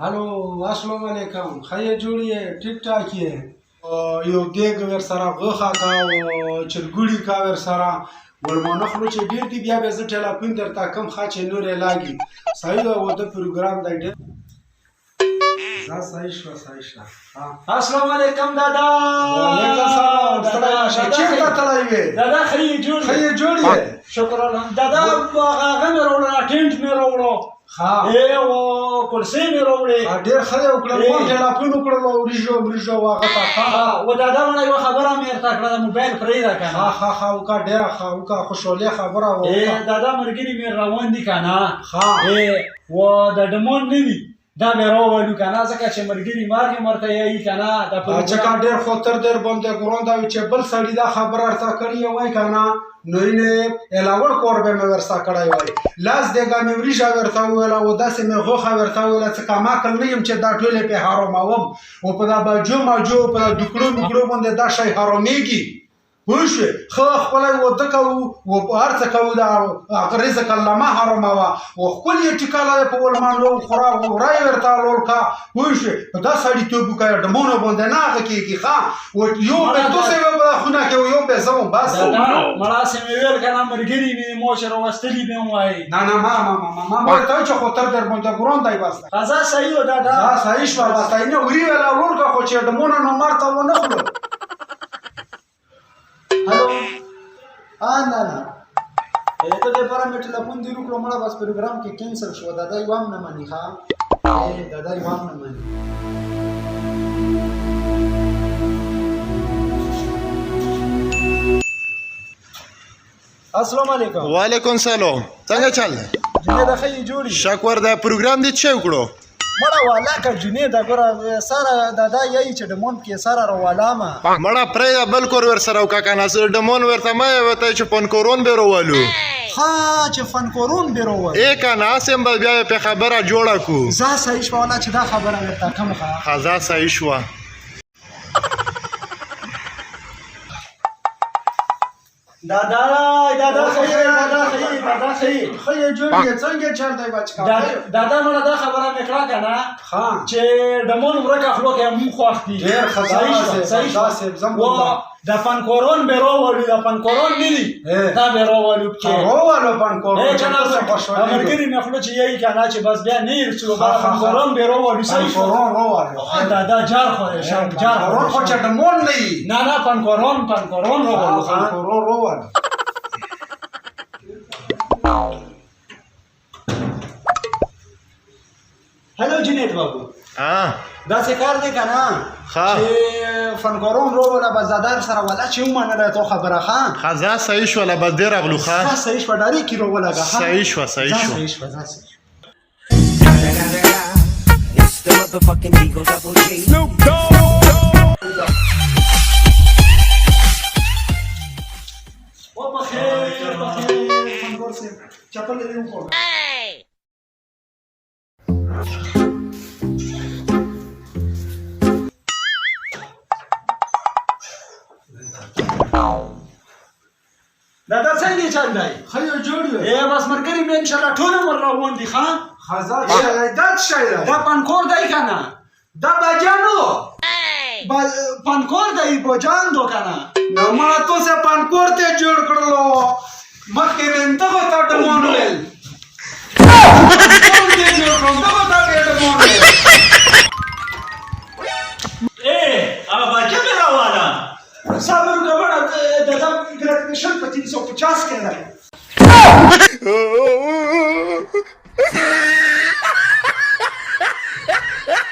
هلو، السلام علیکم، ښه یې، جوړ یې، ټیک ټاک یې؟ یو دیګ ورسره غوښه کا او چرګوړي کا ورسره ولمانه خلو چې ډېر دي. بیا به زه ټیلیفون درته کوم ښه چې نور یې لاګي. صحیح ده، واده پروګرام دی ډېر. ځه، صحیح شوه، صحیح شوه. السلام علیکم دادا. وعلیکم سلام، ستړی مه شه. چېرته تللی وې؟ دادا، ښه یې، جوړ؟ ښه یې، جوړ یې؟ شکر الحمد دادا. هغه مې راوړه، ټینټ مې راوړو. ای او کرسي مې راوړې. ډېر ښه یې وکړل، ما ټیلیفون وکړل وریژو مریژو هغه ته. ښه و دادا، مړه یوه خبره مې درته کړه، د موبایل پرېږده که نه. ښه ښه ښه، وکړه، ډېره ښه وکړه، خوشحالي خبره وکړه. دادا، ملګري مې روان دي که نه. ښه. و د ډمون نه وي، دا مې راولو که نه، ځکه چې ملګري مارګې مرته یایي که نه. دا چې کا ډېر خطر در باندې ګران دا چې بل سړي دا خبره ورته کړې وای که نه، نو یې علاوه کور به مې ورسره کړی وای. لاس دېګه مې وریژه ورته وویله او داسې مې غوښه ورته وویله. څه کم عقل نه یم چې دا ټولې پې حراموم او په دا باجو ماجو، په دا دوکړو مکړو باندې دا شی حرامېږي، پوه شوې؟ ښه، خپلی واده کوو او هر څه کوو، دا هغه رزق الله مه حراموه. او ښکلي یې ټیکالی په ولمانلو خوره وره یې ورته لول کا، پوه شوې؟ په دا سړیتوب وکړه، ډمونو باندې نه هغه کېږي. ښه، یو به تاسې وې په خونه کې، یو به زه وم، بس. مړه هسې مې ویل که نه، ملګري مې مو چې راوستلي مې وایي. نه نه، ما ما ما ما ما ورته چې خو تر در باندې ګران دی، بس. ځه، صحیح و دادا. ځه، صحیح شوه، بس. نه وري ویله لول که، خو چې ډمونه نو مرته ونه خورو. هلو، نه نه، ته دپاره مې ټلیفون دې وکړو. مړه بس پروګرام کې کینسل شو. دادا یې وام نه مني. ښه، دادا یې وام نه مني. السلام علیکم. وعلیکم سلام، څنګه چل دی؟ جنید، ښه یې، جوړ یې؟ شکر دا پروګرام دې څه وکړو؟ مړه والا که جنید دا ګوره سره دادا یی چې ډمون کې سره روالا ما. مړه پرېږده، بل کور ورسره وکړه که نه، ډمون ورته مه وته چې فنکورون به راولو. ښه، چې فنکورون به راولو. ای که نه، هسې هم به بیا په خبره جوړه کو. ځه، صحیح شوه والا چې دا خبره ورته کوم. ښه. ښه، ځه، صحیح شوه. دادا، دادا ښه، دادا ښه، دادا ښه. ښه یې، جوړ یې، څنګه چل دی بچکا؟ دادا، مړه دا خبره مې کړه که نه چې ډمون ورکه خلو کې مونږ خوښ دي. ډېر ښه. صحیح شوه، صحیح شوه. د فنکورون به راولو، د فنکورون نه دي، دا به راولو پکې. راولو فنکورون. چې ملګري مې خلو چې یی که نه چې بس بیا نه یې رسو، فنکورون به راولو. صحیح، فنکورون راولو. دادا، جار خو شم، جار خو چې ډمون نه. نه نه، فنکورون، فنکورون راولو. فنکورون راولو. هلو جنید بابو، دا څه کار دی که نه چې فنکارون روبله بس دادار سره ولا چې ومنله تو خبره. ښه. ښه، ځه، صحیح شوله، بس دې راغلو. ښه. ښه، صحیح شوه، ډایرکټ یې روولګه. صحیح شوه، صحیح شوه. صحیح شوه، ځه، صحیح. It's the motherfucking Eagle Double G. Snoop Dogg. او بخیر، بخیر فنکور صاحب، چپل دې وکړه. دادا، څنګه چل دی؟ ښه یې، جوړ یې؟ ای بس، ملګري مې انشاءالله ټول عمر روان دي. ښه. ښه، څه شی دی دا؟ څه شی دی؟ دا پنکور دی که نه. دا باجانو. پنکور دی، باجان دو که نه. نو ما تاسو پنکور ته جوړ کړلو، مخکې مې دغه ته ډمون ویل. پنکور ته جوړ کړم، دغه ته ډمون ویل. ای هغه باجه مې راواله. صبر وکړه مړه، دادا ګریجویشن په 350 کې دی.